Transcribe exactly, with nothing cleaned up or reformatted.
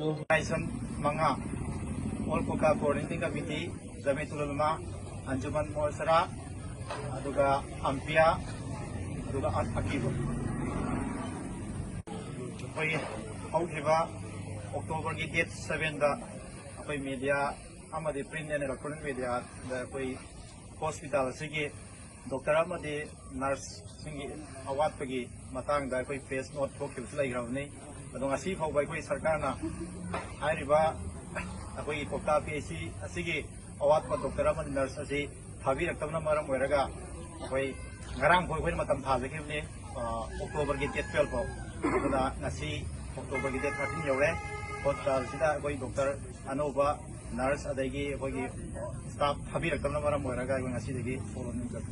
Organization ꯃꯉꯥ, All Koka Coordinating Committee, Jamiatul Ulama, Anjuman Muhassara, ꯑꯗꯨꯒ ꯑꯝꯄꯤꯌꯥ, ꯑꯗꯨꯒ ꯑ-, ꯑꯀꯤꯕ꯫ ꯑꯩꯈꯣꯏ ꯍꯧꯈꯤꯕ October ꯒꯤ date seven ꯗ ꯑꯩꯈꯣꯏ media ꯑꯃꯗꯤ print and electronic media ꯗ ꯑꯩꯈꯣꯏ hospital ꯑꯁꯤꯒꯤ doctor ꯑꯃꯗꯤ nurse ꯁꯤꯡꯒꯤ ꯑꯋꯥꯠꯄꯒꯤ ꯃꯇꯥꯡꯗ ꯑꯩꯈꯣꯏ press note ꯊꯣꯛꯈꯤꯕꯁꯨ ꯂꯩꯈ꯭ꯔꯕꯅꯤ꯫ ꯑꯗꯣ ꯉꯁꯤ ꯐꯥꯎꯕ ꯑꯩꯈꯣꯏ ꯁꯔꯀꯥꯔꯅ ꯍꯥꯏꯔꯤꯕ ꯑꯩꯈꯣꯏꯒꯤ ꯀꯣꯛꯇꯥ P H C ꯑꯁꯤꯒꯤ ꯑꯋꯥꯠꯄ doctor ꯑꯃꯗꯤ nurse ꯑꯁꯤ ꯊꯥꯕꯤꯔꯛꯇꯕꯅ ꯃꯔꯝ ꯑꯣꯏꯔꯒ ꯑꯩꯈꯣꯏ ꯉꯔꯥꯡ ꯐꯥꯎ ꯑꯩꯈꯣꯏꯅ ꯃꯇꯝ ꯊꯥꯖꯈꯤꯕꯅꯤ, ꯑ, October ꯒꯤ date twelve ꯐꯥꯎ꯫ ꯑꯗꯨꯅ ꯉꯁꯤ October ꯒꯤ date thirteen ꯌꯧꯔꯦ꯫ Hospital ꯁꯤꯗ ꯑꯩꯈꯣꯏ doctor ꯑꯅꯧꯕ, nurse ꯑꯗꯒꯤ ꯑꯩꯈꯣꯏꯒꯤ staff ꯊꯥꯕꯤꯔꯛꯇꯕꯅ ꯃꯔꯝ ꯑꯣꯏꯔꯒ ꯑꯩꯈꯣꯏ ꯉꯁꯤꯗꯒꯤ ꯊꯣꯛꯂꯣꯟ ꯅꯤꯡꯖꯕ꯫